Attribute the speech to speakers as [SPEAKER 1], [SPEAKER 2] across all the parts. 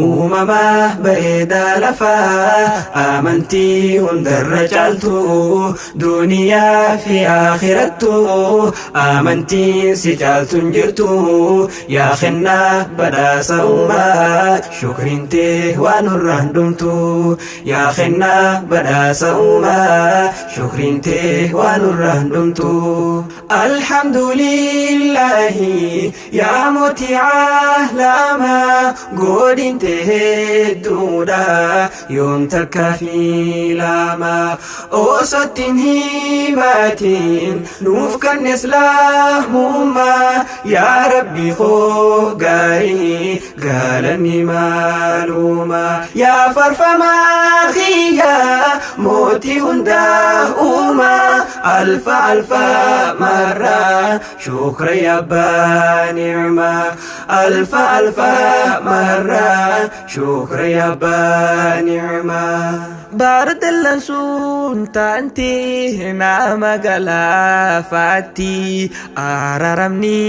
[SPEAKER 1] Uumama bareedaa lafaa amantii hundarra caaltu duniyaa fi akhirattu amantiin si caaltu hin jirtu yaa kennaa badhaasa uumaa shukriin tee waan nurraan dhumtu yaa kennaa badhaasa uumaa shukriin tee waan nurraan dhumtu. Alhamdulillahi yaa mootii caalama godin tee hedduudha yoom takka fi lama osottiin himatiin nuuf kan islaamummaa yaa rabbi koo gaarii galanni maaluma yaa farfamaa kiyya mootii hundaa uumaa alfa alfa marra shukra ya abbaa nicmaa alfa alfa marra shukra ya abbaa nicmaa.
[SPEAKER 2] Baardallan sun taanti nama galaafaatti araramni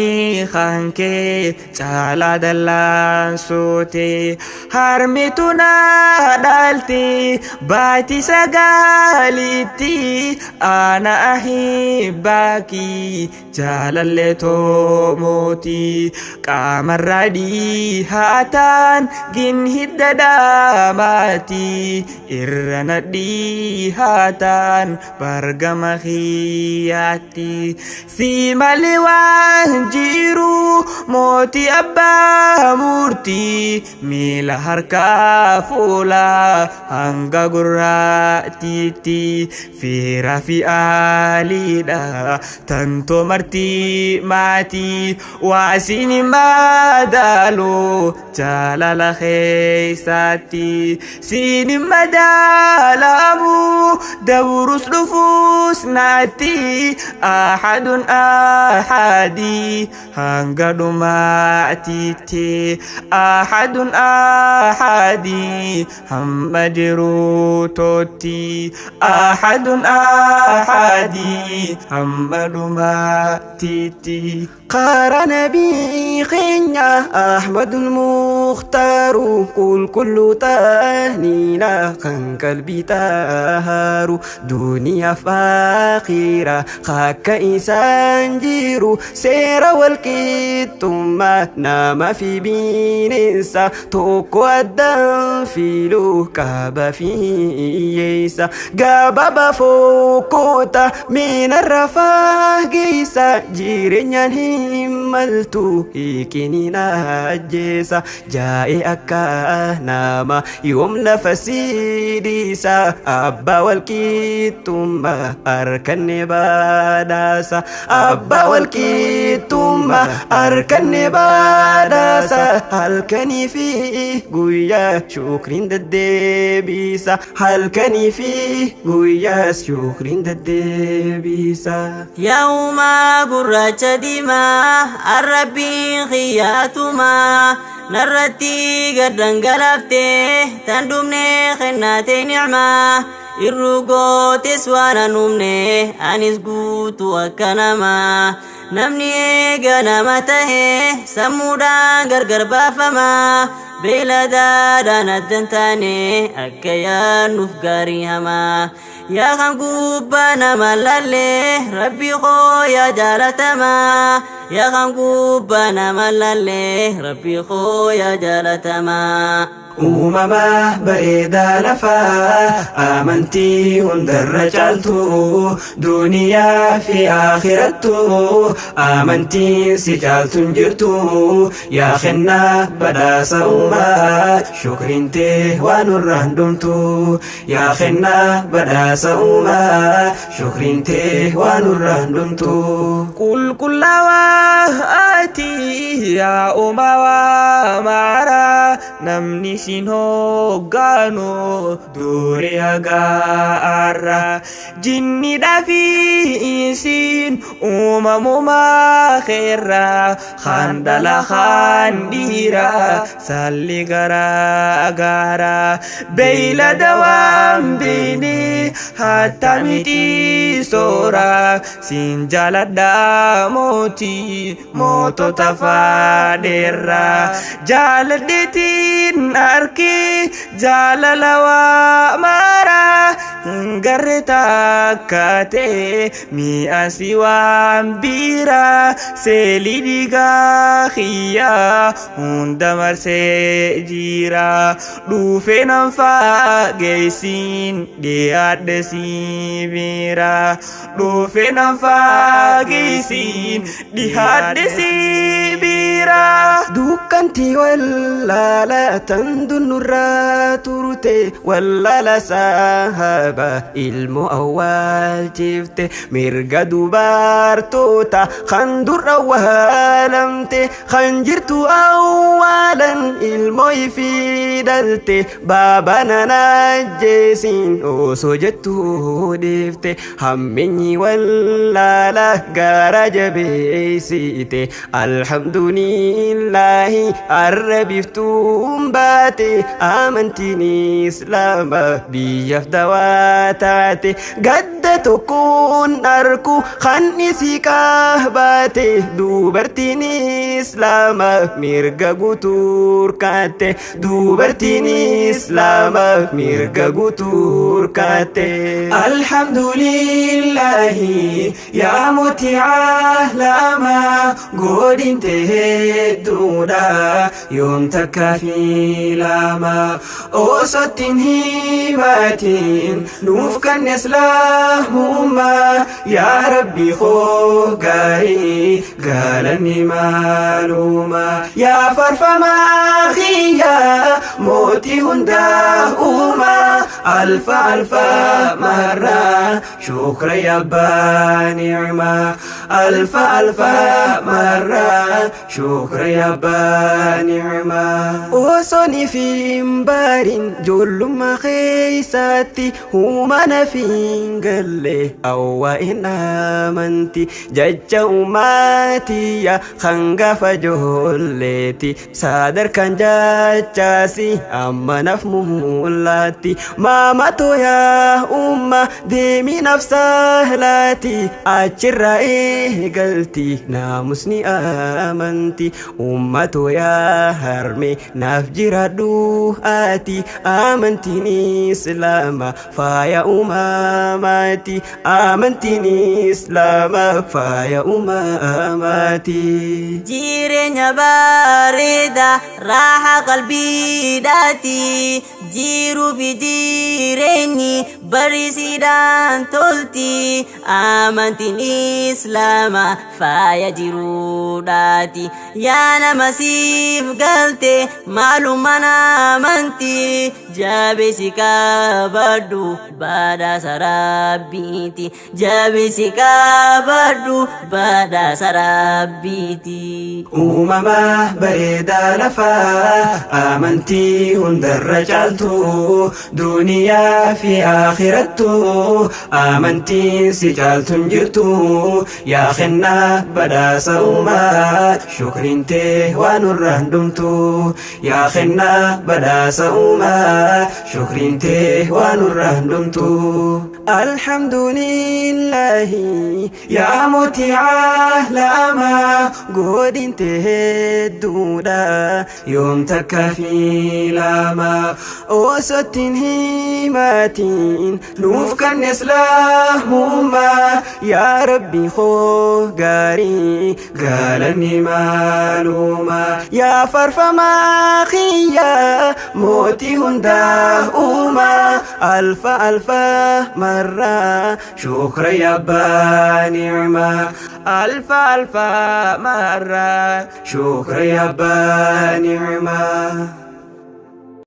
[SPEAKER 2] kankee caalaa dallaan soote harmitu na dhaalti baati sagaalitti ana ahibbaaki jaalallee toomooti qaamarraa dhiihaataan gin hidda dhaamaati irra na dhiihaataan bargama kiyyaatti si malee waan jiru mootii abbaa murtii miila harkaa fuulaa hanga gurraatiitti fiira fi aaliidha tantoo martii maatii waasiin madaalu jaalala keessaatti siin madaalamu dabrus dhufuus naatti ahadun ahadii hanga dhumaatiitti ahadun ahadii hamma jiruutotti ahadun ahadii hamma dhumaatiitti.
[SPEAKER 1] قال نبي خينيا أحمد المختار قل كل تهنينا خان قلبي تهارو دنيا فاخرة خاك إنسان جيرو سير والكتما نام في بينسا توكو الدم فيلو كاب في يسا قابا فوكوتا من الرفاه جيسا جيرين himmaltu hiikiniin ajjeesa jaa'e akka nama yoom lafa siidhiisa abbaa walqixxummaa harkanne badhaasa abbaa walqixxummaa harkanne badhaasa halkanii fi guyyaa shukriin deddeebisa halkanii fi guyyaa shukriin deddeebisa.
[SPEAKER 3] Yaa gurraacha diimaa arrabbiin xiyyaatumaa narratti gad dhangalaaftee tan dhumnee kennaatee nicmaa irru gootes waan an humne anis guutuu akka namaa namni eega nama tahe sammuudhaan gargar baafamaa beeladaadhaan addan taane akka yaadnuuf gaarii hamaa yaa kan gubbaa nama lallee rabbi koo yaa jaalatamaa yaa kan gubbaa nama lallee rabbi koo yaa jaalatamaa.
[SPEAKER 1] Uumama bareedaa lafaa amantii hundarra caaltu duniyaa fi akhirattu amantiin si caaltu hin jirtu yaa kennaa badhaasa uumaa shukriin tee waan nurraan dhumtu yaa kennaa badhaasa uumaa shukriin tee waan nurraan dhumtu.
[SPEAKER 2] Qulqullaawaa ati yaa uumaa maara namni sin hoggaanu durii hagaarra jinnidhaa fi insiin uumamumaa keerra kan dhala kan dhiira salli garaa gaara beeylada waan Hatta miti soora siin jaaladha mootii mootota faadheerra jaaladheetiin arki jaalala waa mara hin garre takka ta'e mi'a si waan biira seelii dhiigaa kiyyaa hunda marsee jira dhufe nan faageessin dhiyaadhe si bira dhufe nan faageessin dhiyaadhe si bira.
[SPEAKER 1] Dukkanti wallaala tan dunnurraa turte wallaala sahaba ilmoo awwaalchifte mirga dubartoota kan dur awwaalamte kan jirtu awwaalan ilmoo ifii baaba nana ajjeesin osoo jettu dhiifte hamminyi wallaala gara jabeessite alhamdulillahi arra biftuun baate amantiin islaama biyyaaf dawaa taate gadda tokkoon arku kan isii baate dubartiin islaama mirga guutuu dubartiin islaama mirga guutuu kaatte.
[SPEAKER 2] Alhamdulillahi yaa mootii caalama godhinte hedduudha yoom takka filama osottiin himatiin nuuf kan islaamummaa yaa rabbi koo gaarii galanni maaluma yaa farfamaa kiyyaa mootii hundaa uumaa alfa alfa marra shukra ya abbaa nicmaa alfa alfa marra shukra ya abbaa nicmaa.
[SPEAKER 1] Osoo fi hin barin ijoollummaa keessaatti humana fi hin galle awwaa hin amanti jecha ummaatiyya hangafa ijoolleeti sadarkaan jachaasi amma naaf mul'atti maamato yaa umma deemi nafsahlaati achirraa eegalti naamusni amanti ummato yaa harme naaf jiraadhu ati amantiin islaama faaya uumamaati amantiin islaama faaya uumamaati.
[SPEAKER 3] Jireenya bareeda raaxa qalbiidhaati jiruu fi jireenyi barisiidhaan tolti amantiin islaama faaya jiruudhaati yaa nama siif galte maalummaan amantii jabeessi qabadhu badhaasa rabbiiti jabeessi qabadhu badhaasa rabbiiti.
[SPEAKER 1] Uumama bareedaa lafaa amantii hundarra caaltu duniyaa fi akhirattu amantiin si caaltu hin jirtu yaa kennaa badhaasa uumaa shukriin tee waan nurraa hin dhumtu yaa kennaa badhaasa uumaa shukriin tee waan nurraa hin dhumtu. Alhamdulillahi
[SPEAKER 2] yaa mootii caalama
[SPEAKER 1] godhinte hedduudha
[SPEAKER 2] yoom takka filama
[SPEAKER 1] osottiin himatiin
[SPEAKER 2] nuuf kan islaamummaa
[SPEAKER 1] yaa rabbi koo gaarii
[SPEAKER 2] galanni maaluma
[SPEAKER 1] yaa farfamaa kiyyaa mootii hundaa uumaa alfa alfa marra
[SPEAKER 2] shukra ya abbaa nicmaa alfa alfa marra shukra ya abbaa nicmaa.